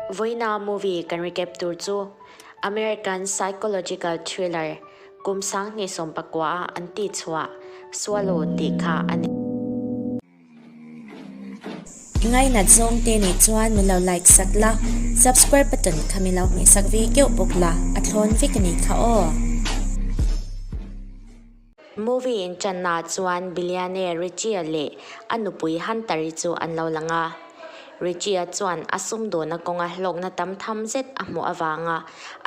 Vawiina movie kan recap tur chu American psychological thriller kum 2019 a an tihchhuah Swallow tih kha a ni. I ngainat zawng te nih chuan min lo like sak la, subscribe button kha min lo hmeh sak ve keuh bawk la, a thlawn vek a nih kha aw. Movie inchanna chuan billionaire Richie-a leh a nupui Hunter-i chu an lo lang a. Richie-a chuan a sumdawna kawnga hlawkna tam tham zet a hmuh avanga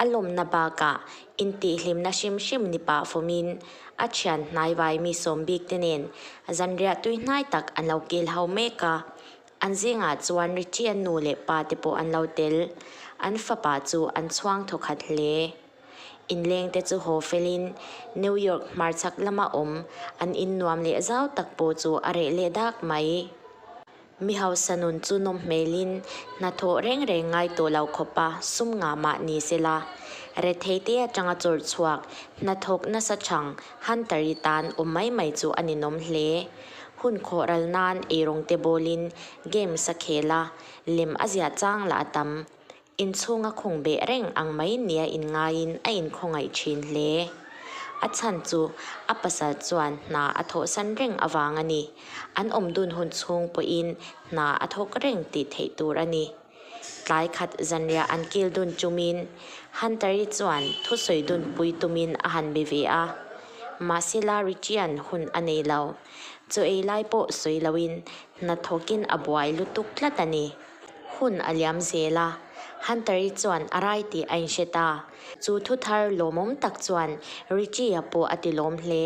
a lawmna bakah intihhlimna hrim hrim ni pah fawmin A thian hnaivai mi sawm bik te nen zanriah tui hnai tak an lo kil ho mek a, an zingah chuan Richie-a nu leh pa te pawh an lo tel. An fapa chu an chhuang thawkhat hle. Inleng te chu haw felin New York hmarchhak lama awm an innuam leh zau tak pawh chu a reh leh dak mai. Mi hausa nun chu nawm hmelin hnathawh reng reng ngai tawh lo khawpa sum ngah mah ni se la, retheite atanga chawrh chhuak hnathawk nasa chhang Hunter-i tan awm mai mai chu a ninawm hle. Hun khawh ral nan eirawng te bawlin games a khel a, lem a ziah chang lah a tam. Inchhunga khung beh reng ang mai nia inngaiin a inkhawngaih thin hle. A chhan chu a pasal chuan hna a thawhsan reng avang a ni. An awm dun hun chhung pawhin hna a thawk reng tih theih tur a ni. Tlai khat zanriah an kil dun chumin Hunter-i chuan thusawi dun pui tumin a han be ve a. Mahsela Richie-a'n hun a nei lo. Chaw ei lai pawh sawi loin hna thawkin a buai lutuk tlat a ni. Hun a liam zel a, Hunter-i chuan a rai tih a inhre ta. Chu thu thar lawmawm tak chuan Richie-a pawh a ti lawm hle.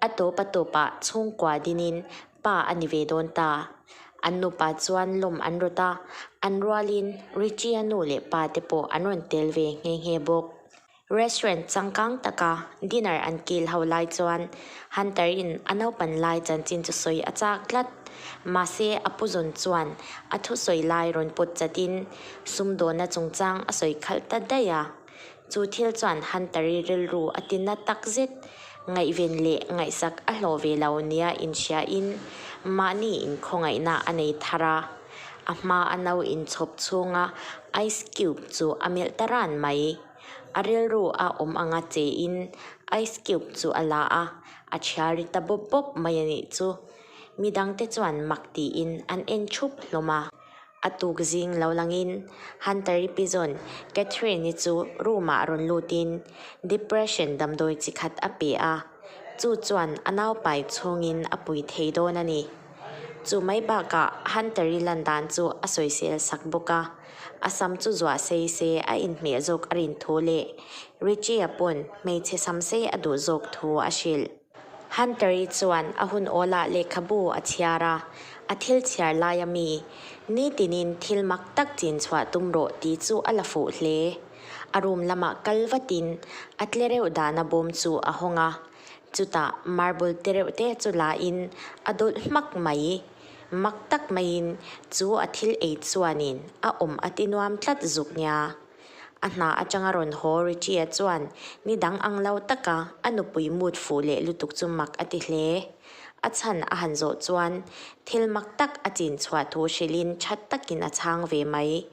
A tawp a tawpah chhungkua dinin pa a ni ve dawn ta. An nupa chuan lawm an rawt a, an rualin Richie-a nu leh pa te pawh an rawn tel ve nghe nghe bawk. Restaurant changkang taka dinner an kil ho lai chuan Hunter-in a naupan lai chanchin chu sawi a chak tlat. Mahse, a puzawn chuan a thusawi lai rawn pawt chatin sumdawnna chungchang a sawi khalh ta daih a. Chu thil chuan Hunter-i rilru a ti na tak zet. Ngaihven leh ngaihsak a hlawh ve lo nia inhriain mahni inkhawngaihna a nei thar a. A hma a no inchhawp chhunga ice cube chu a melh ta ran mai. A rilru a awm anga chein ice cube chu a la a, a chhiar ri ta bawp bawp mai a nih chu. Midangte chuan mak tiin an en thup hlawm a. A tuk zing lo langin Hunter-i pizawn Catherine-i chu room-ah rawn lutin depression damdawi chi khat a pe a, chu chuan a naupai chhungin a pui thei dawn a ni. Chu mai bakah Hunter-i lan dan chu a sawisel sak bawk a, a sam chu zuah sei se a inhmeh zawk a rin thu leh Richie-a pawn hmeichhe sam sei a duh zawk thu a hrilh. Hunter-i chuan a hun awlah lehkhabu a chhiar a, a thil chhiar laia mi, Nitinin thil mak tak chin chhuah tum rawh tih chu a la fuh hle. A room lamah kal vatin a tlereuh dahna bawm chu a hawng a, Chutah marble te reuh te chu la in a dawlh hmak mai. Mak tak maiin chu a thil ei chuanin a awm a ti nuam tlat zuk nia. A hna atanga rawn haw Richie-a chuan ni dang ang lo taka a nupui mood fuh leh lutuk chu mak a ti hle. A chhan a han zawh chuan thil mak tak a chin chhuah thu hrilhin that takin a chhang ve mai.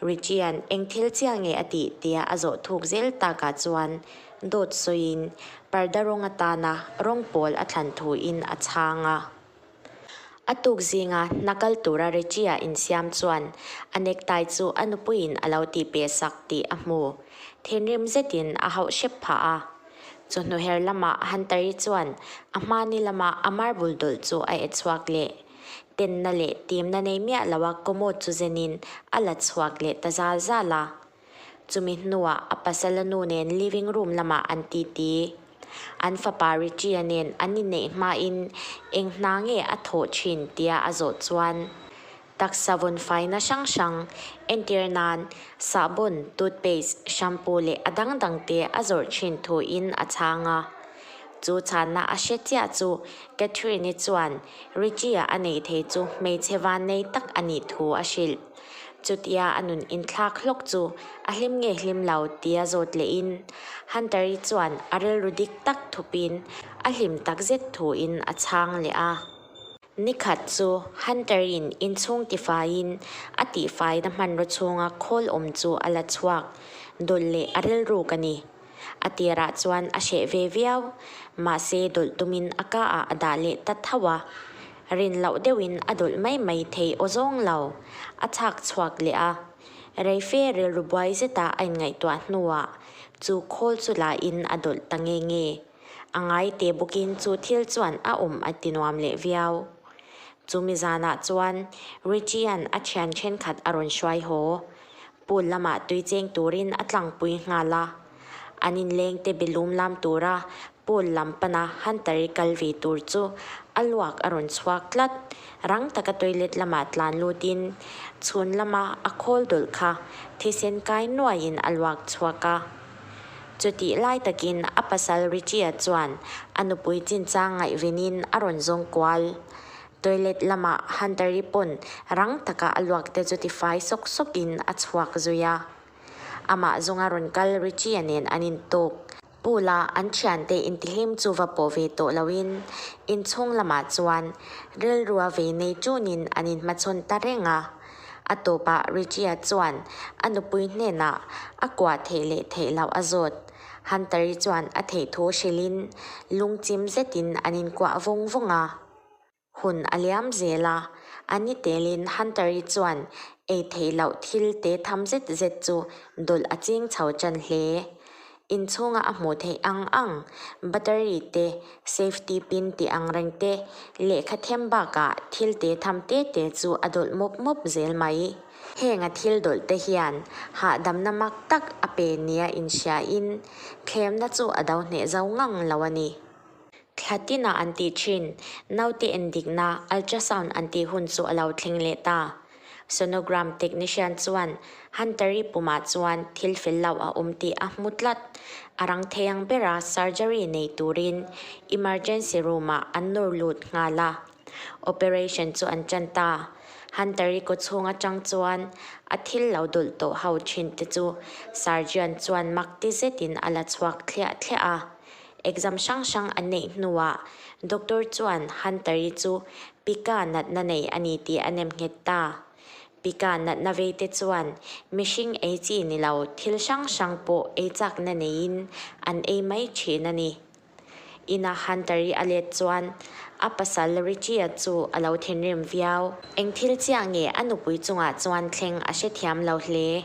Richie-a'n eng thil chiah nge a tih tia a zawh thuk zel takah chuan dawt sawiin parda rawng atana rawng pawl a thlan thuin a chhang a. A tuk zinga hna kal tura Richie-a insiam chuan a necktie chu a nupuiin a lo tih peh sak tih a hmu. Thinrim zetin a hauh hrep phah a. Chawhnu her lamah Hunter-i chuan a hmani lama a marble dawlh chu a e chhuak leh. Tenna leh timna nei miah loa commode chu zenin a la chhuak leh ta zal zal a. Chumi hnuah a pasala nu nen living room lamah an titi. An fapa Richie-a nen an inneih hmain eng hna nge a thawh thin tia a zawh chuan taksa vawn faina hrang hrang entir nan sahbawn, toothpaste, shampoo leh a dang dangte a zawrh thin thuin a chhang a. Chu chhanna a hre chiah chu Catherine-i chuan Richie-a a nei thei chu hmeichhe vannei tak a nih thu a hrilh. Chutia a nun inthlak hlawk chu a hlim nge hlim lo tia zawt lehin Hunter-i chuan a rilru dik tak thupin a hlim takzet thuin a chhang leh a. Nikhat chu Hunter-in inchhung tifaiin a tihfaina hmanraw chhunga khawl awm chu a la chhuak dawlh leh a rilruk a ni. A tirah chuan a hreh ve viau, mahse dawlh tumin a ka ah a dah leh ta tho a. Rin loh deuhin a dawlh mai mai thei aw zawng lo, a chhak chhuak leh a. Reife rilru buai zeta a inngaihtuah hnuah chu khawl chu lahin a dawlh ta nge nge. A ngai te bawkin chu thil chuan a awm a ti nuam leh viau. Chumi zanah chuan Richie-a'n a thian thenkhat a rawn hruai haw. Pool lamah tui cheng turin a tlangpui nghal a. An inleng te belum lam tura pool lam pana Hunter-i kal ve tur chu a luak a rawn chhuak tlat. Rang taka toilet lamah tlan lutin chhun lama a khawl dawlh kha thisen kai nuaiin a luak chhuak a. Chutih lai takin a pasal Richie-a chuan a nupui chinchang ngaihvenin a rawn zawng kual. Toilet lamah Hunter-i pawn rang taka a luak te chu tifai sawk sawkin a chhuak zui a. Amah zawnga rawn kal Richie-a nen an intawk. Pool-a an thiante intihlim chu va pawh ve tawh loin inchhung lamah chuan rilrua vei nei tunin an inhmachhawn ta reng a. A tawpah Richie-a chuan a nupui hnenah a kuah theih leh theih loh a zawt. Hunter-i chuan a theih thu hrilhin lungchim zetin an inkuah vawng vawng a. Hun a liam zel a, a ni telin Hunter-i chuan ei theih loh thil te tham zet zet chu dawlh a ching chho tan hle. Inchhunga a hmuh theih ang ang, battery te, safety pin tih ang reng te, lehkha them bakah thil te tham te te chu a dawlh mawp mawp zel mai. Heng a thil dawlh te hian hahdamna mak tak a pe nia inhriain thlemna chu a do hneh zo ngang lo a ni. Thla tinah an tih thin, naute endikna, ultrasound an tih hun chu a lo thleng leh ta. Sonogram technician chuan Hunter-i pumah chuan thil fel loh a awm tih a hmu tlat. A rang thei ang bera surgery nei turin emergency room-ah an nawr lut nghal a. Operation chu an tan ta. Hunter-i kawchhung atang chuan a thil lo dawlh tawh ho thin te chu surgeon chuan mak ti zetin a la chhuak thliah thliah a. Exam hrang hrang an neih hnuah doctor chuan Hunter-i chu Pika natna nei a ni tih a nem nghet ta. Pika natna vei te chuan mihring ei chi ni lo thil hrang hrang pawh ei chakna neiin an ei mai thin a ni. Ina Hunter-i a let chuan a pasal Richie-a chu a lo thinrim viau. Eng thil chiah nge a nupui chungah chuan thleng a hrethiam lo hle.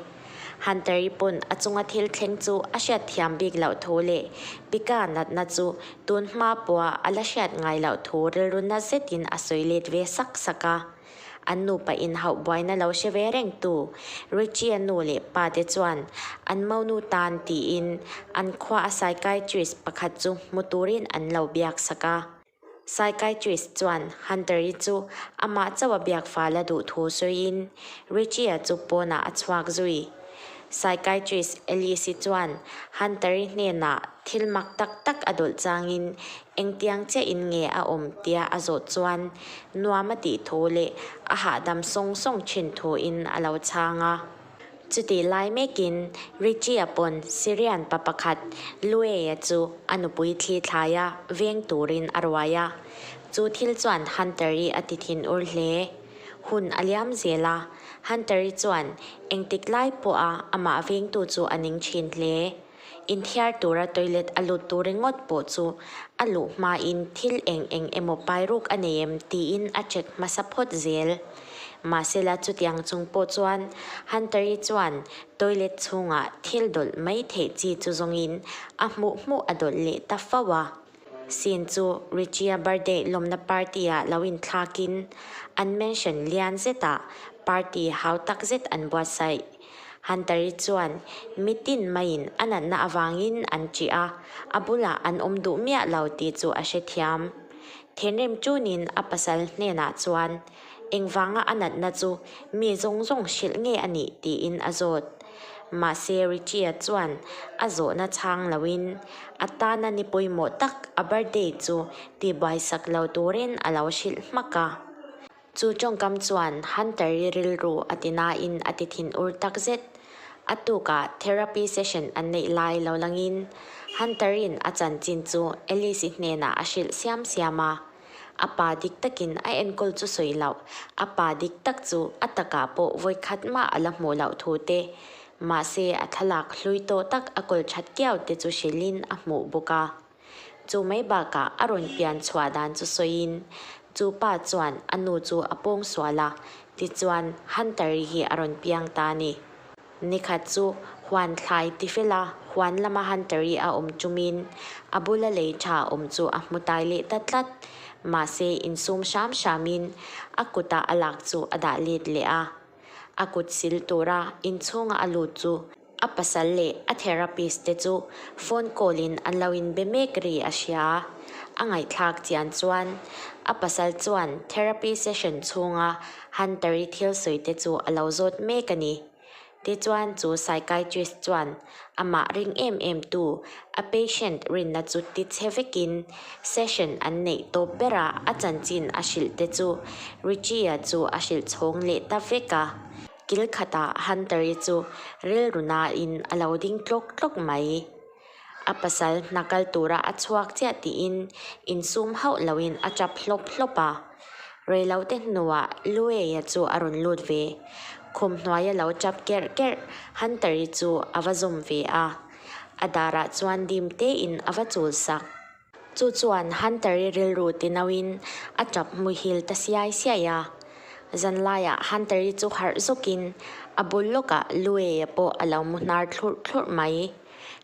Hunter-i pawn a chunga thil thleng chu a hriat thiam bik loh thu leh Pika natna chu tun hma pawha a la hriat ngai loh thu rilru na zetin a sawi let ve sak sak a. An nupa inhauh buaina lo hre ve reng tu Richie-a nu leh pa te chuan an monu tan tiin an khua a psychiatrist pakhat chu hmu turin an lo biak sak a. Psychiatrist chuan Hunter-i chu amah chauh a biak fal a duh thu sawiin Richie-a chu pawnah a chhuak zui. Psychiatrist Elise-i chuan Hunter-i hnenah thil mak tak tak a dawlh changin engtiang chiahin nge a awm tia a zawh chuan nuam a tih thu leh a hahdam sawng sawng thin thuin a lo chhang a. Chutih lai mekin Richie-a pawn Syrian pa pakhat Luei-a chu a nupui thli thlaia veng turin a ruai a. Chu thil chuan Hunter-i a ti thin ur hle. Hun a liam zel a, Hunter-i chuan engtik lai pawha amah vengtu chu a ning thin hle. Inthiar tura toilet a lut tur ringawt pawh chu a luh hmain thil eng eng emaw pairuk a nei em tiin a check hmasa phawt zel. Mahsela chutiang chung pawh chuan Hunter-i chuan toilet chhungah thil dawlh mai theih chi chu zawngin a hmuh hmuh a dawlh leh ta fo a. Scene chu Richie-a birthday lawmna party-ah lo inthlakin an mansion lian zetah party hau tak zet an buatsaih. Hunter-i chuan mitin maiin a natna avangin an ṭih a, a bulah an awm duh miah lo tih chu a hrethiam. Thinrim ṭunin a pasal hnenah chuan engvanga a natna chu mi zawng zawng hrilh nge a nih tiin a zawt. Mahse Richie-a chuan a zawhna chhang loin a tana ni pawimawh tak a birthday chu tihbuaisak lo turin a lo hrilh hmak a. Chu tawngkam chuan Hunter-i rilru a ti nain a ti thin ur tak zet. A tukah therapy session an neih lai lo langin Hunter-i'n a chanchin chu Alice-i hnenah a hrilh siam siam a. A pa dik takin a enkawl chu sawi loh, a pa dik tak chu a takah pawh vawikhat mah a la hmuh loh thu te, mahse a thlalak hlui tawh tak a kawl that kiau te chu hrilhin a hmuh bawk a. Chu mai bakah a rawn pian chhuah dan chu sawiin chu pa chuan a nu chu a pawng sual a, tichuan Hunter-i hi a rawn piang ta a ni. Nikhat chu huan thlai ti fela huan lama Hunter-i a awm chumin a bula lei tha awm chu a hmu tai leh ta tlat. Mahse insum hram hramin a kuta a lak chu a dah let leh a. A kut sil tura inchhunga a lut chu a pasal leh a therapist te chu phone call in an lo inbe mek ri a hria. A ngaihthlak chian chuan a pasal chuan therapy session chhunga Hunter-i thil sawi te chu a lo zawt mek a ni. Tichuan chu psychiatrist chuan amah ring em em tu a patient rinna chu ti chhe vekin session an neih tawp berah a chanchin a hrilh te chu Richie-a chu a hrilh chhawng leh ta vek a. Kil khatah Hunter-i chu rilru nain a lo ding tlawk tlawk mai. A pasal hna kal tura a chhuak chiah tiin insum hauh loin a tap hlawp hlawp a. Reilote hnuah Lueia chu a rawn lut ve. Khum hnuaia lo tap kerh kerh Hunter-i chu a va zawm ve a. A darah chuan dim tein a va chul sak. Chu chuan Hunter-i rilru ti nauin a tap muhil ta siai siai a. Zanlaiah Hunter-i chu harh zawkin a bul lawkah Lueia pawh a lo mu hnar thlurh thlurh mai.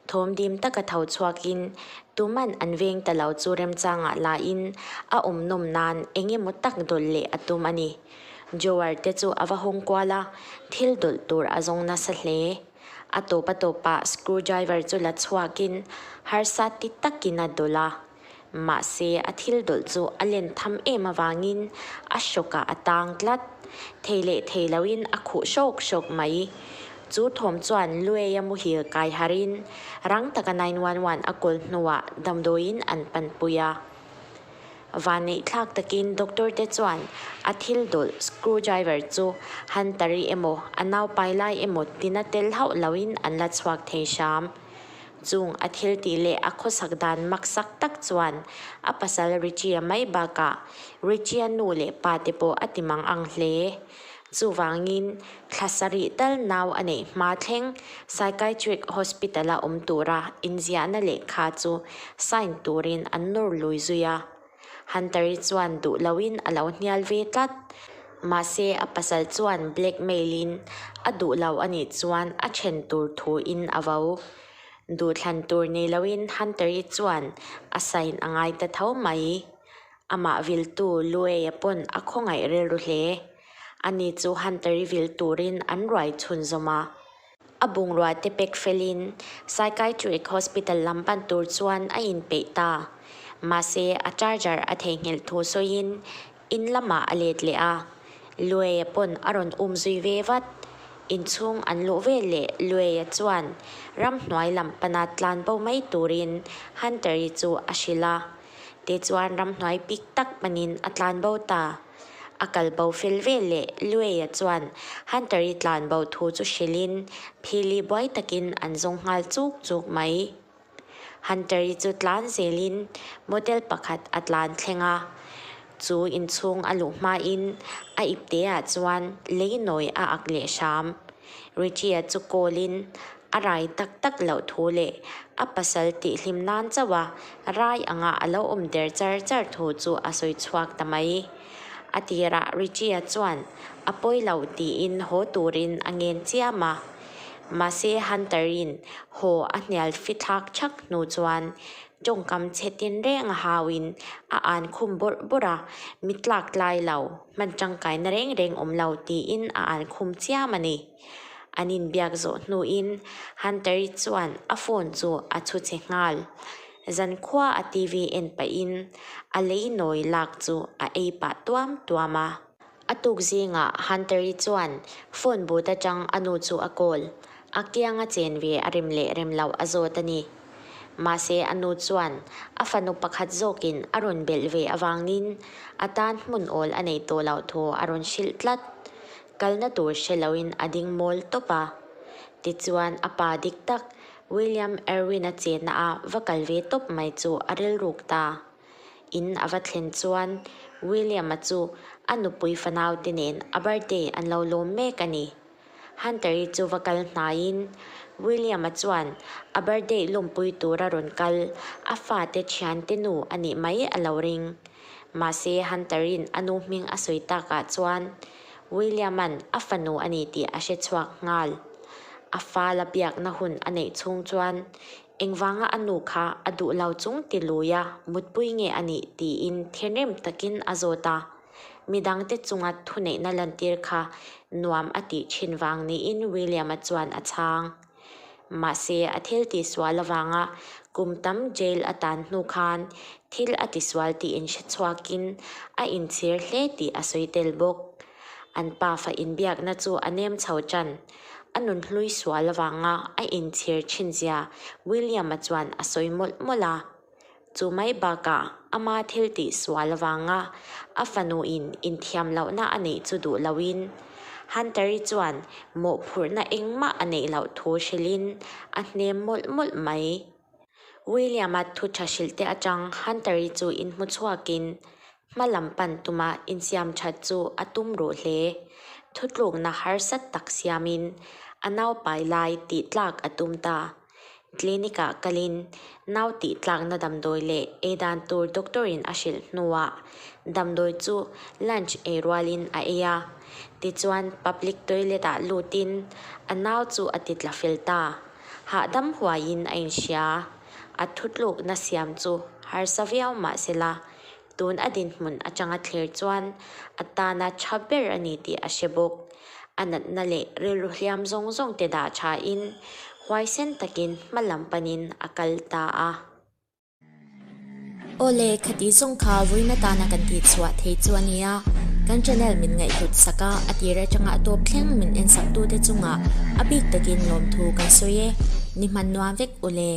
Thawm dim taka tho chhuakin tuman an veng ta lo chu remchangah lain a awm nawm nan eng emaw tak dawlh leh a tum a ni. Joar te chu a va hawng kual a, thil dawlh tur a zawng nasa hle. A tawp a tawpah screw driver chu la chhuakin harsa ti takin a dawlh a. Mahse a thil dawlh chu a len tham em avangin a hrawkah a tang tlat. Thei leh thei loin a khuh hrawk hrawk mai. Chu thawm chuan Lueia muhil kai harin rang taka 911 a kawl hnuah damdawiin an panpui a. Vanneih thlak takin doctor te chuan a thil dawlh screw driver chu Hunter-i emaw a naupai lai emaw tina tel hauh loin an la chhuak thei hram. Chung a thil tih leh a khawsak dan maksak tak chuan a pasal Richie-a mai bakah Richie-a nu leh pa te pawh a ti mang ang hle. Chuvangin thla sarih tal nau a neih hma thleng Psychiatric Hospital-a awm tura inziahna lehkha chu sign turin an nawr lui zui a. Hunter-i chuan duh loin a lo hnial ve tlat. Mahse a pasal chuan blackmail-in a duh lo a nih chuan a then tur thuin a vo. Duhthlan tur nei loin Hunter-i chuan a sign a ngai ta tho mai. Amah viltu Lueia pawn a khawngaih rilru hle. Ani chu Hunter-i vil turin an ruai chhunzawm a. A bungrua te pek felin Psychiatric Hospital lam pan tur chuan a inpeih ta. Mahse, a charger a theihnghilh thu sawiin in lamah a let leh a. Lueia pawn a rawn um zui ve vat. Inchhung an luh vel leh Lueia chuan ramhnuai lam pana tlan bo mai turin Hunter-i chu a hrilh a. Tichuan ramhnuai pik tak panin a tlan bo ta. A kal bo fel vel leh Lueia chuan Hunter-i tlan bo thu chu hrilhin phili buai takin an zawng nghal chuk chuk mai. Hunter-i chu tlan zelin motel pakhat a tlan thleng a, chu inchhung a luh hmain a ipteah chuan lei nawi a ak leh hram. Richie-a chu call-in a rai tak tak loh thu leh a pasal tihhlim nan chauh a rai anga a lo awm der char char thu chu a sawi chhuak ta mai. A tirah Richie-a chuan a pawi lo tiin haw turin a ngen chiam a. Mahse Hunter-in haw a hnial fithlak thak hnu chuan tawngkam chhe tinreng a hauin a an khum bawrh bawrh a, mi tlak tlai lo, hman tangkaina reng reng awm lo tiin a an khum chiam a ni. An inbiak zawh hnuin Hunter-i chuan a phone chu a chhu chhe nghal. Zankhua a TV en pahin a lei nawi lak chu a ei pah tuam tuam a. A tuk zingah Hunter-i chuan phone booth atang a nu chu a call. A kianga chen ve a rem leh rem loh a zawt a ni. Mahse a nu chuan a fanu pakhat zawkin a rawn belh ve avangin a tan hmun awl a nei tawh loh thu a rawn hrilh tlat. Kalna tur hre loin a ding mawl tawp a. Tichuan a pa dik tak William Erwin-a chenna a va kal ve tawp mai chu a rilruk ta. In a va thlen chuan William-a chu a nupui fanaute nen a birthday an lo lawm mek a ni. Hunter-i chu va kal hnaiin William-a chuan a birthday lawmpui tura rawn kal a fate thiante nu a nih mai a lo ring. Mahse Hunter-i'n a nu hming a sawi takah chuan William-a'n a fanu a ni tih a hre chhuak nghal. A fa la biakna hun a neih chhung chuan engvanga a nu kha a duh lo chung ti luia mutpui nge a nih tiin thinrim takin a zawt a. Midangte chunga thuneihna lantir kha nuam a tih thin vang niin William-a chuan a chhang. Mahse, a thil tihsual avanga kum tam jail a tan hnu khan thil a tisual tih inhre chhuakin a inchhir hle tih a sawi tel bawk. An pafa inbiakna chu a nem chho tan. A nunhlui sual avanga a inchhir thinzia William-a chuan a sawi mawlh mawlh a. Chu mai bakah ama thil tih sual avanga a fanuin inthiam lohna a neih chu duh loin Hunter-i chuan mawhphurhna engmah a neih loh thu hrilhin a hnem mawlh mawlh mai. William-a thu tha hrilhte atang Hunter-i chu inhmu chhuakin hma lam pan tuma insiam that chu a tum ruh hle. Thutlukna harsat tak siamin a naupai lai tih tlak a tum ta. Clinic-ah kalin nau tih tlakna damdawi leh ei dan tur doctor-in a hrilh hnuah damdawi chu lunch ei rualin a ei a. Tichuan public toilet-ah lutin a nau chu a ti tla fel ta. Hahdam huaiin a inhria. A thutlukna siam chu harsa viau mah sela tun a dinhmun atanga thlir chuan a tana tha ber a ni tih a hre bawk. A natna leh rilru hliam zawng zawng te dah thain huaisen takin hma lam panin a kal ta a. Awle, khati zawng kha vawiin atana kan tih chhuah thei chu a nia. Kan channel min ngaihhlut sak a, a tir atanga a tawp thleng min en sak tute chungah a bik takin lawmthu kan sawi e. Ni hman nuam vek ule.